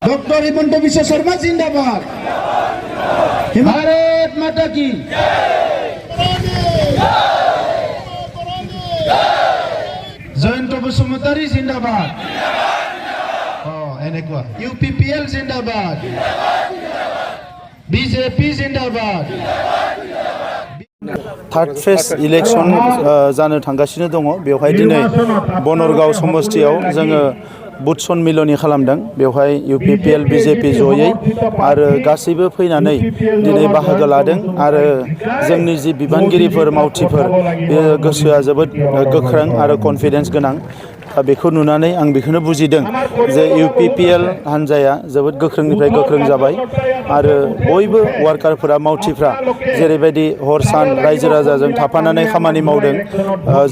Doctor Himanta विश्व शर्मा जिंदाबाद। भारत माता की जयंत बसुमतारी जिंदाबाद। UPPL जिंदाबाद। बीजेपी जिंदाबाद। थार्ड फेज इलेक्शन जानो थांगासिनो दङ। बेवहाय दिनै बनरगाव समस्थियाव जोङो बुथ सन्मिलनि खालामदों। बेवहाय UPPL BJP जयै आरो गासैबो फैनानै दिनै बाहागो लादों आरो जोंनि जि बिबानगिरिफोर मावथिफोर बे गोसोआ जोबोद गोख्रों आरो कन्फिडेन्स गोनां। बेखौ नुनानै आं बेखौनो बुजिदों जे UPPL हान्जाया जोबोद गोख्रोंनिफ्राय गोख्रों जाबाय आरो बयबो वार्कारफोरा मावथिफ्रा जेरैबायदि हर सान रायजो राजाजों थाफानानै खामानि मावदों,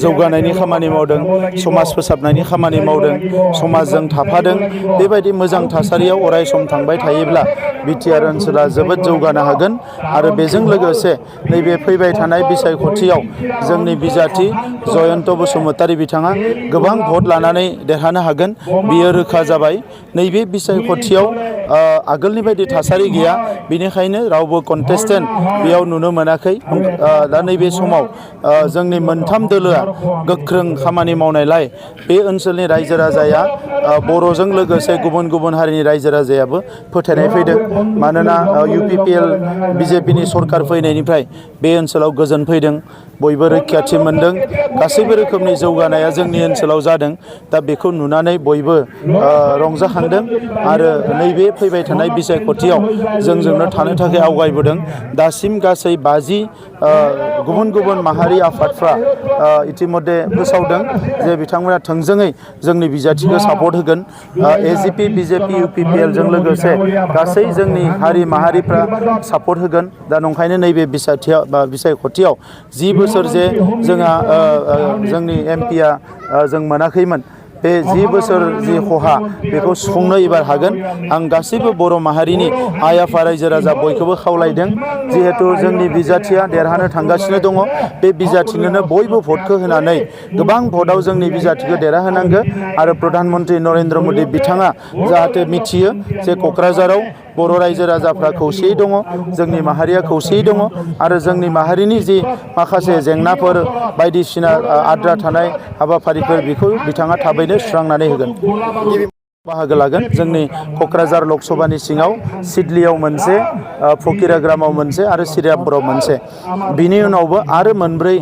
जौगानायनि खामानि मावदों, समाज फोसाबनायनि खामानि मावदों, समाजजों थाफादों। बेबायदि मोजां थासारियाव अराय सम थांबाय थायोब्ला बिटिआर ओनसोला जोबोद जौगानो हागोन आरो बेजों लोगोसे नैबे फैबाय थानाय बिसायख'थियाव जोंनि बिजाथि जयन्त बसुमतारी बिथाङा गोबां भट लानानै देरहानो हागोन, बियो रोखा जाबाय। नैबे बिसायख'थियाव आगोलनि बायदि थासारि गैया, बेनिखायनो रावबो कन्टेस्टेन्ट बेयाव नुनो मोनाखै। दा नैबे समाव जोंनि मोनथाम दोलोआ गोख्रों खामानि मावनायलाय बे ओनसोलनि रायजो राजाया बर'जों लोगोसे गुबुन गुबुन हारिनि रायजो राजायाबो फोथायनाय फैदों। मानोना UPPL BJPनि सरकार फैनायनिफ्राय बे ओनसोलाव गोजोन फैदों, बयबो रैखाथि मोनदों, गासैबो रोखोमनि जौगानाया जोंनि ओनसोलाव जादों। दा बेखौ नुनानै बयबो रंजाखांदों आरो नैबे फैबाय थानाय बिसायख'थियाव जोंजोंनो थानो थाखाय आवगायबोदों। दासिम गासै 50 गुबुन गुबुन माहारि आफादफ्रा इतिमध्य फोसावदों जे बिथांमोना थोंजोङै जोंनि बिजाथिखौ सापर्ट होगोन। AGP BJP UPPL जों लोगोसे गासै जोंनि हारि माहारिफ्रा सापर्ट होगोन। दा नंखायनो नैबे बिसायख'थियाव 10 बोसोर जे जोंहा जोंनि MPआ जों मोनाखैमोन, बे 10 बोसोर जि खहा बेखौ सुफुंनो एबार हागोन। आं गासैबो बर' माहारिनि आइ आफा रायजो राजा बयखौबो खावलायदों, जिहेथु जोंनि बिजाथिया देरहानो थांगासिनो दङ, बे बिजाथिनोनो बयबो भटखौ होनानै गोबां भटआव जोंनि बिजाथिखौ देरहाहोनांगौ आरो प्रधान मन्त्रि नरेन्द्र मोदी बिथाङा जाहाथे मिथियो जे क'क्राझाराव बर' रायजो राजाफ्रा खौसेयै दङ, जोंनि माहारिया खौसेयै दङ आरो जोंनि माहारिनि जि माखासे जेंनाफोर बायदिसिना आद्रा थानाय हाबाफारिफोर बेखौ बिथाङा थाबैनो सुस्रांनानै होगोन। बाहागो लागोन। जोंनि क'क्राझार लकसभानि सिङाव सिडलियाव मोनसे, फकिराग्रामाव मोनसे आरो सिरियापुराव मोनसे। बिनि उनावबो आरो मोनब्रै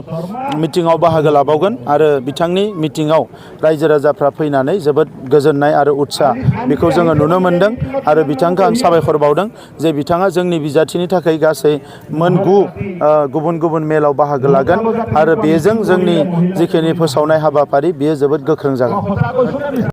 मिटिङाव बाहागो लाबावगोन आरो बिथांनि मिटिङाव रायजो राजाफ्रा फैनानै जोबोद गोजोननाय आरो उत्साह बेखौ जोङो नुनो मोनदों आरो बिथांखौ आं साबायखर बावदों जे बिथाङा जोंनि बिजाथिनि थाखाय गासै मोन 9 गुबुन गुबुन मेलाव बाहागो लागोन आरो बेजों जोंनि जिखिनि फोसावनाय हाबाफारि बेयो जोबोद गोख्रों जागोन।